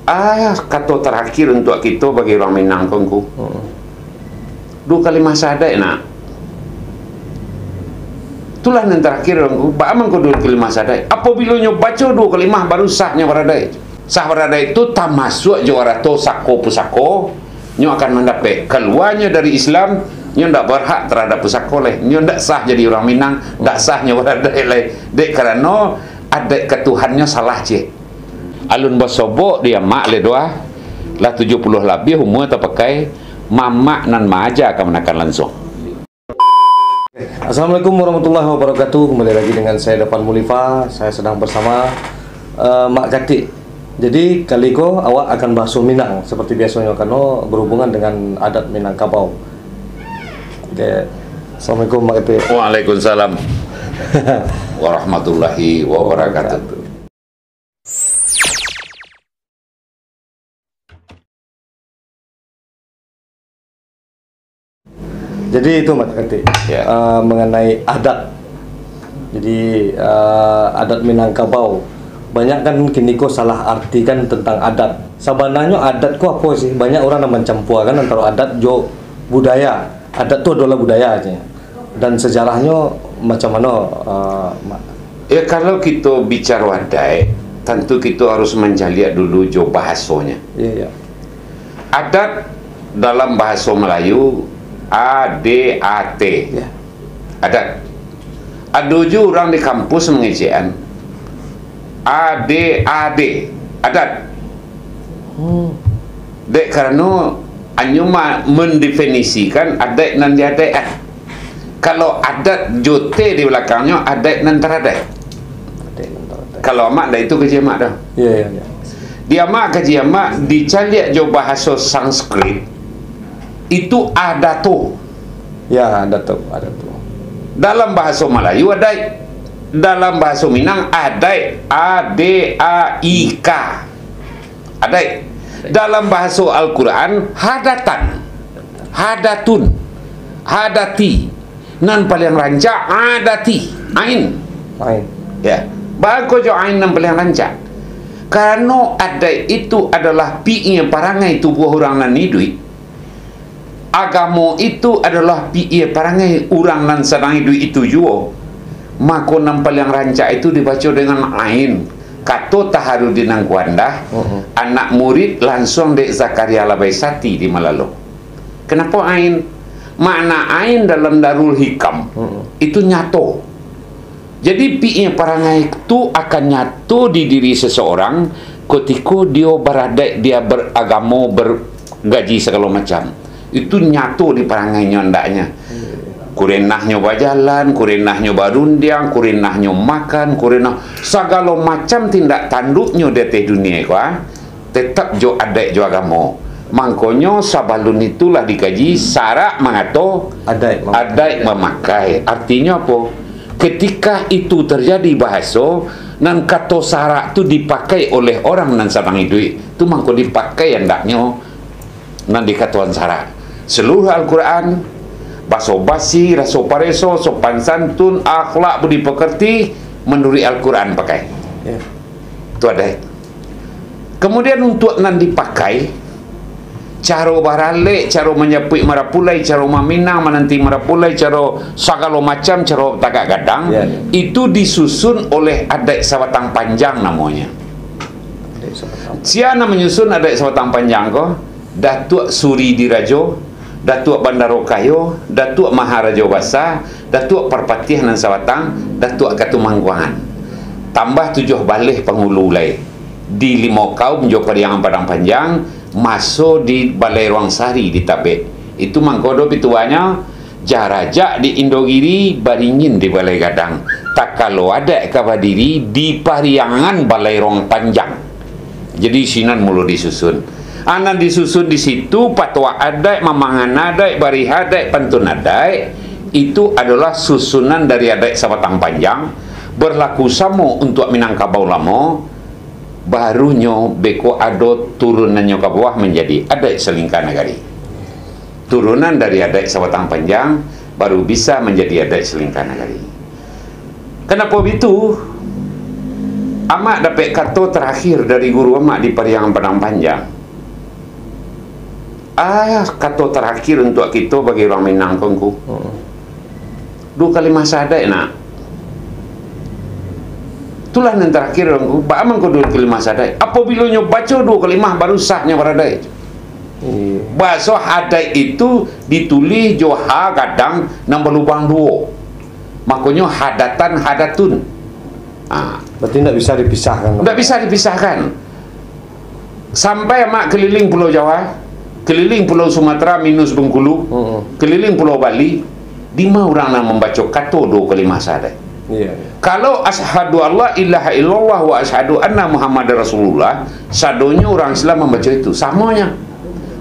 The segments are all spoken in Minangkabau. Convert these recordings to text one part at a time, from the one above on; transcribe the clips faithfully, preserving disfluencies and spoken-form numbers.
Ah, kato tarakhir untuak kito bagi urang Minang ko, Ngku. Duo kalimah sahadaik, nak. Itulah nan tarakhir, Ngku. Baa mangko duo kalimah sahadaik? Apabilo nyo baco duo kalimah, baru sah nyo baradaik. Sah baradaik tu tamasuak jo arato sako pusako, nyo akan mandapek. Kaluanyo dari Islam, nyo ndak barhak tarhadap pusako lai. Nyo ndak sah jadi urang Minang, ndak sah nyo baradaik lai. Dek karano adaik ka Tuhannyo salah ciek. Alun basobok di amak lai doh, lah tujuah puluah labiah umua tapakai, mamak nan maaja kamanakan lansuang. Assalamualaikum warahmatullahi wabarakatuh. Kembali lagi dengan saya, Dapan Mulifa. Saya sedang bersama, eh, Mak Katik. Jadi, kali ko awak akan bahaso Minang seperti biasonyo, karano berhubungan dengan adat Minangkabau. Oke. Assalamualaikum, Mak Katik. Waalaikumsalam warahmatullahi wabarakatuh. Jadi itu, Mak Katik, ya, eh, mengenai adat. Jadi, eh, adat Minangkabau. Banyak kan kini ko salah artikan tentang adat. Sabananyo adat ko apo sih? Banyak urang nan mancampuakan antaro adat jo budaya. Adat tu adolah budaya, caknyo. Dan sejarahnyo macam mano, eh, Mak? Ya, kalau kito bicaro adaik, tantu kito harus mancaliak dulu jo bahasonyo. Iya, iya. Adat dalam bahaso Malayu, A D A T. Ya. Adat. Ado ju urang di kampus mangecekan, A D A D, adat. Hmm. Dek karano anyo ma-, mendefinisikan adaik nan diadaik-an. Kalau adat jo T di balakangnyo, adaik nan taradaik. Adaik nan taradaik. Kalau amak ndak itu kaji amak doh. Ya, ya, ya. Di amak kaji amak, dicaliak jo bahaso Sanskrit, itu adato. Ya, adato, adato. Dalam bahaso Malayu adaik, dalam bahaso Minang adaik, A D A I K. Adaik. Dalam bahaso Al-Quran, hadatan, hadatun, hadati. Nan paliang rancak, adati, ain. Ain. Ya. Baa kok jo ain nan paliang rancak? Karano adaik itu adolah piie parangai tubuah urang nan iduik. Agamo itu adolah piie parangai urang nan sadang iduik itu juo. Mako, nan paliang rancak itu dibaco dengan ain. Kato Taharuddin Angkuandah, mm-mm, anak murid lansuang dek Zakaria Labai Sati di Malalo. Kenapo ain? Makna ain dalam Darul Hikam, mm-mm, itu nyato. Jadi, piie parangai tu akan nyato di diri seseorang kutiko dio baradaik, dia beragamo, bergaji sagalo macam. Itu nyato di parangainyo andaknyo. Kurenahnyo bajalan, kurenahnyo barundiang, kurenahnyo makan, kurenah sagalo macam tindak tanduknyo di ateh dunia ko, ah. Tetap jo adaik jo agamo. Mangkonyo, sabalun itu lah dikaji, sarak mangato, adaik mamakai. Adaik mamakai. Artinyo apo? Ketika itu terjadi bahaso, nan kato sarak tu dipakai oleh orang nan sadang iduik, tu mangko dipakai andaknyo nan dikatoan sarak. Seluruh Al-Quran, baso basi, raso pareso, sopan santun, akhlak, budi pekerti, manuruik Al-Quran pakai. Ya. Tu adaik. Kemudian, untuak nan dipakai, caro baralek, caro manjapuik marapulai, caro maminang, mananti marapulai, caro sagalo macam, caro tagak gadang, ya, ya, itu disusun oleh adaik sabatang panjang namonyo. Adaik sabatang. Sia nan manyusun adaik sabatang panjang ko? Datuak Suri Dirajo, Datuak Bandaro Kayo, Datuak Maharajo Basa, Datuak Parpatiah Nan Sabatang, Datuak Katumangguangan. Tambah tujuah baleh pangulu lai. Di Limau Kaum jo Pariangan Padang Panjang, maso di Balai Ruang Sari di Tabek. Itu mangko do pituahnyo, jarajak di Indogiri, baringin di Balai Gadang. Takalo adaik ka badiri, di Pariangan Balai Ruang Panjang. Jadi, sinan mulo disusun. A, nan disusun di situ, patuah adaik, mamangan adaik, barih adaik, pantun adaik, itu adolah susunan dari adaik sabatang panjang, berlaku samo untuak Minangkabau lamo, barunyo beko ado turunannyo ka bawah manjadi adaik salingka nagari. Turunan dari adaik sabatang panjang, baru bisa manjadi adaik salingka nagari. Kenapo bitu? Amak dapek kato tarakhir dari guru amak di Pariangan Padang Panjang. Ah, kato tarakhir untuak kito bagi urang Minang ko, Ngku. Hmm. Duo kalimah sahadaik, nak. Itulah nan tarakhir, Ngku. Baa mangko duo kalimah sahadaik? Apabilo nyo baco duo kalimah, baru sah nyo baradaik. Iya. Baso hadaik itu ditulih jo ha gadang nan balubang duo. Makonyo hadatan, hadatun. Ah. Berarti ndak bisa dipisahkan. Ndak bisa dipisahkan. Sampai amak keliling Pulau Jawa, keliling Pulau Sumatera minus Bengkulu, Mm-mm. keliling Pulau Bali, dima urang nan mambaco kato duo kalimah sahadaik? Iya, iya. Kalau asyhadu alla ilaha illallah wa asyhadu anna Muhammadar Rasulullah, sadonyo urang Islam mambaco itu, samonyo.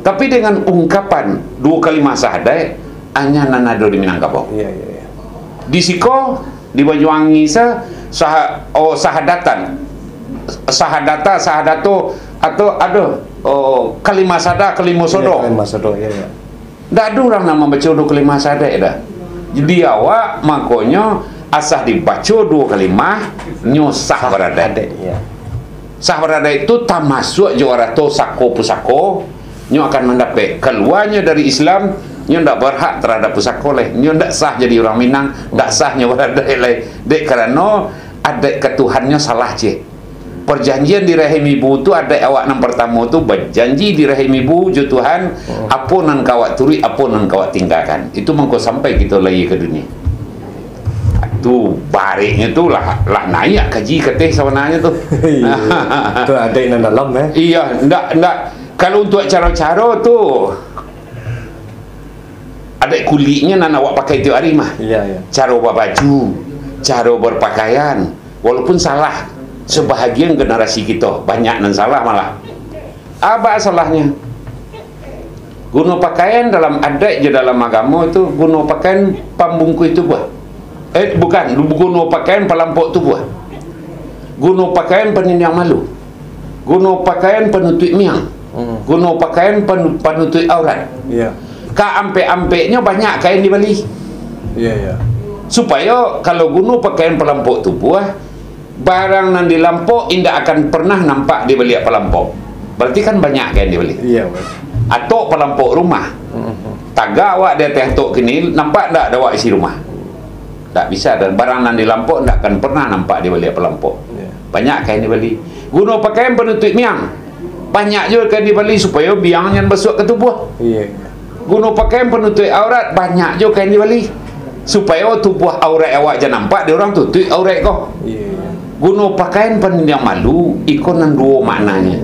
Tapi dengan ungkapan duo kalimah sahadaik, hanya nan ado di Minangkabau. Iya, iya, iya. Di siko, di Banyuwangi sa-, saha-, oh, sahadatan. Sahadata, sahadato, atau ado, oh, kalimah sada, kalimah sodo. Iya, kalimah sodo, iya, iya. Ndak ado urang nan mambaco duo kalimah sahadaik dah. Jadi awak, makonyo, asa dibaco duo kalimah, nyo sah baradaik. Sah baradaik, iya. Sah baradaik tu tamasuak jo arato sako pusako, nyo akan mandapek. Kaluanyo dari Islam, nyo ndak barhak tarhadap pusako lai. Nyo ndak sah jadi urang Minang, ndak sah nyo baradaik lai. Dek karano adaik ka Tuhannyo salah ciek. Parjanjian di rahim ibu tu, adaik awak nan partamo tu, bajanji di rahim ibu jo Tuhan, Hmm. apo nan ka awak turuik, apo nan ka awak tinggakan. Itu mangko sampai kito lahia ka dunia. Tu bareknyo tu lah, lah naiak kaji kateh sabananyo tu. Iya. Tu adaik nan dalam, eh. Iya, ndak, ndak. Kalau untuak caro-caro tu, adaik kuliknyo nan awak pakai tiok ari mah. Iya, iya. Caro babaju, caro berpakaian, walaupun salah sebahagian generasi kito, banyak nan salah malah. Aba salahnyo? Guno pakaian dalam adaik jo dalam agamo tu, guno pakaian pambungkuih tubuah. Eh, bukan, guno pakaian palampok tubuah. Guno pakaian panindiang malu. Guno pakaian panutuik miang. Hmm. Guno pakaian panu-, panutuik aurat. Iya. Ka ampek-ampeknyo banyak kain dibali. Iya, iya. Supayo kalau guno pakaian palampok tubuah, barang nan dilampok indak akan pernah nampak di baliak palampok. Berarti kan banyak kain dibali. Iya, betul. Atok palampok rumah. Mm-mm. Tagak awak di ateh atok kini, nampak ndak ado awak isi rumah? Ndak bisa, dan barang nan dilampok ndak akan pernah nampak di baliak palampok. Iya. Banyak kain dibali. Guno pakaian panutuik miang. Banyak juo kain dibali supayo biang jan basuak ka tubuah. Iya, iya. Guno pakaian panutuik aurat, banyak juo kain dibali. Supayo tubuah aurat awak jan nampak di urang, tutuik aurat ko. Iya, iya. Guno pakaian panindiang malu, iko nan duo maknanyo.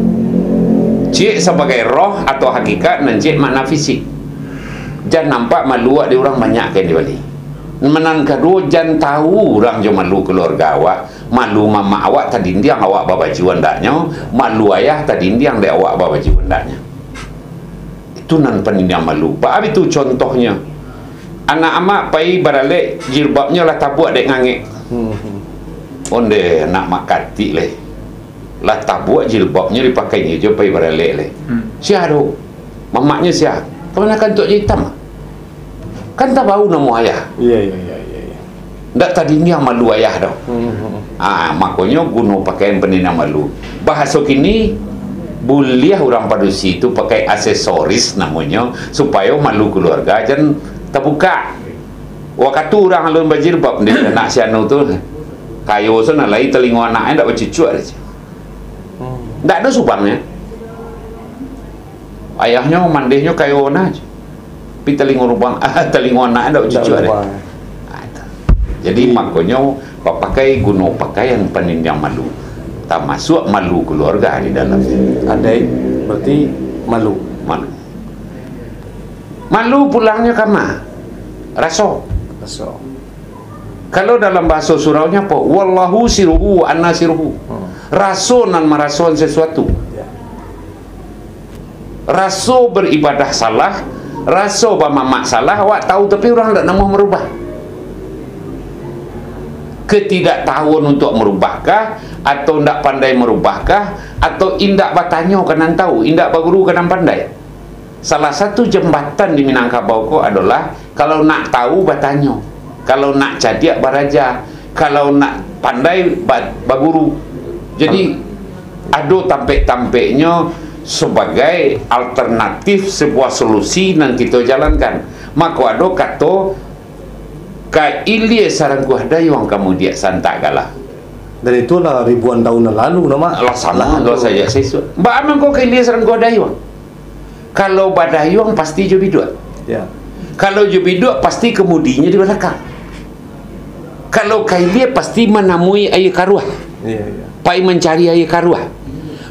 Ciek sabagai roh atau hakikat, nan ciek makna fisik. Jan nampak malu awak di urang, banyak kain dibali. Nan kaduo, jan tau urang jo malu kaluarga awak, malu mamak awak tadindiang awak babaju andaknyo, malu ayah tadindiang dek awak babaju andaknyo. Itu nan panindiang malu. Baa itu contohnyo? Anak amak pai baralek, jilbabnyo lah tabuak dek ngangek. Hmm. Ondeh, anak makatik leh. Lah tabuak jilbabnyo dipakainyo jo pai baralek leh. Hmm. Sia tu? Mamaknyo sia? Kamanakan Tok Jaitam? Kan tabau namo ayah. Iya, iya, iya, iya, iya. Ndak tadindiang malu ayah doh. Hmm, hmm, hmm. Ah, makonyo guno pakaian panindiang malu. Bahaso kini, buliah urang padusi tu pakai aksesoris namonyo, supayo malu kaluarga jan tabukak. Wakatu urang alun bajilbab, dek anak si anu tu, kayo so nan lai talingo anaknyo ndak bacucuak doh. Hmm. Ndak ado subangnyo. Ayahnyo mandehnyo kayo na, tapi talingo lubang, talingo anak ndak bacucuak deh. Ndak lubang. Ah, itu. Jadi, hmm, makonyo bapakai guno pakaian panindiang malu, tamasuak malu kaluarga di dalamnyo. Adaik, berarti malu. Malu. Malu pulangnyo kama? Raso. Raso. Kalau dalam bahaso suraunyo apo? Wallahu siruhu wa anna siruhu. Hmm. Raso nan marasoan sasuatu. Ya. Raso baribadah salah, raso bamamak salah, awak tahu, tapi urang ndak namuah marubah. Ketidaktahuan untuak marubahkah, atau ndak pandai marubahkah, atau indak batanyo ka nan tahu, indak baguru ka nan pandai? Salah satu jambatan di Minangkabau ko adolah, kalau nak tahu, batanyo. Kalau nak cadiak, baraja. Kalau nak pandai, ba-, baguru. Jadi, ado tampek-tampeknyo sabagai alternatif sebuah solusi nan kito jalankan. Mako ado kato, "Ka ilia sarangkuah dayuang, ka mudiak santak galah." Dan itu lah ribuan tahun yang lalu, nama? Lah sama, lah tu sajak sisuak. Baa mangko ka ilia sarangkuah dayuang? Kalau badayuang, pasti jo biduak. Ya. Kalau jo biduak, pasti kamudinyo di balakang. Kalau ka ilia, pasti manamui aia karuah. Iya, iya. Pai mancari aia karuah.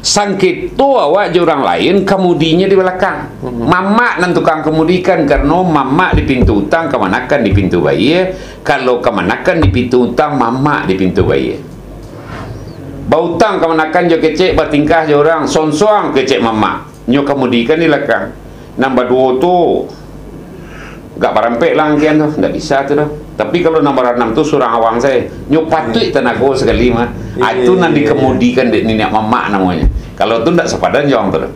Sangketo awak jo urang lain, kamudinyo di balakang. Mm-mm. Mamak nan tukang kamudikan, karano mamak di pintu utang, kamanakan di pintu baia. Kalau kamanakan di pintu utang, mamak di pintu baia. Bautang kamanakan jo kecek, batingkah jo urang, sonsoang kecek mamak. Nyo kamudikan di balakang. Nan baduo tu, gak barampek lah angkian tu, ndak bisa tu doh. Tapi kalau nan baranam tu surang awang sae, nyo patuik tanago sakali mah. Ah, itu nan dikamudikan dek niniak mamak namonyo. Kalau tu ndak sapadan jo awang tu doh.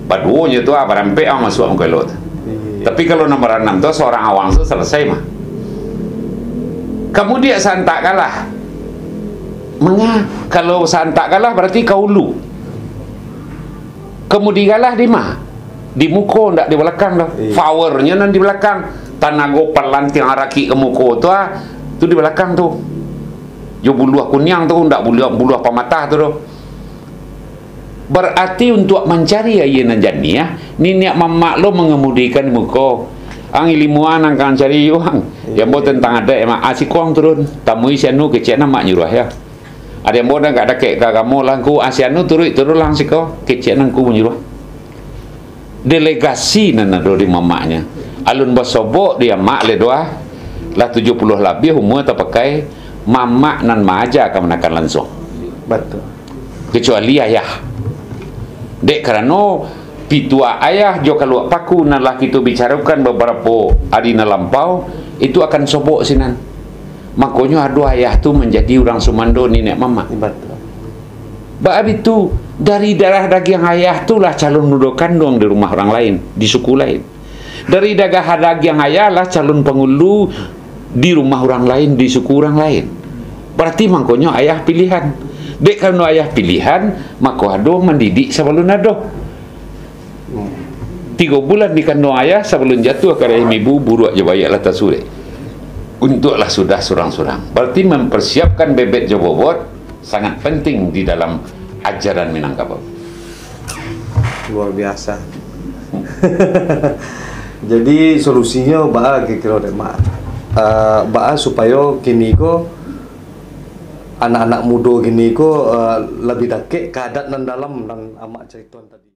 Baduonyo tu, ah, barampek awang masuak mangko elok tu. Tapi kalau nan baranam tu, surang awang tu salasai mah. Kamudiak santak galah. Manga, kalau santak galah, bararti ka ulu. Kamudi galah di ma? Di muko, ndak di balakang doh. Iya. Power-nyo nan di balakang. Tanago palantiang rakik ka muko tu, ah, tu di balakang tu. Jo buluah kuniang tu, ndak buluah, buluah pamatah tu doh. Bararti untuak mancari aia nan janiah, niniak mamak lo mangamudikan di muko. Ang ilimuan ang ka mancari, ang. Iya. Yang buat tantang adat, emak, ah, siko ang turun. Tamui si anu, kecek nan mak nyuruah, ya. Ado ambo nan agak dakek ka agamo lah, ngku, ah, si anu turuik, turunlah siko, kecek nan ngku manyuruah. Delegasi nan ado di mamaknyo. Alun basobok di amak lai doh, lah tujuah puluah labiah umua tapakai, mamak nan maaja kamanakan lansuang. Batua. Kecuali ayah. Dek karano pituah ayah jo kaluak paku nan lah kito bicarokan babarapo ari nan lampau, itu akan sobok sinan. Makonyo ado ayah tu manjadi urang sumando niniak mamak. Batua. Baa bitu, dari darah dagiang ayah tu lah calon dudo kanduang di rumah urang lain, di suku lain. Dari darah dagiang ayah lah calon pangulu di rumah urang lain, di suku urang lain. Bararti mangkonyo ayah pilihan. Dek karano ayah pilihan, mako ado mandidik sabalun ado. Tigo bulan di kanduang ayah, sabalun jatuah ka rahim ibu, buruak jo baiak lah tasurek. Untuaklah sudah surang-surang. Bararti mamparsiapkan bebet jo bobot sangat penting di dalam ajaran Minangkabau. Luar biasa. Jadi, solusinyo baa kiro-kiro dek, Mak? Eh, baa supayo kini ko anak-anak mudo kini ko, eh, labiah dakek ka adat nan dalam nan Amak caritoan tadi?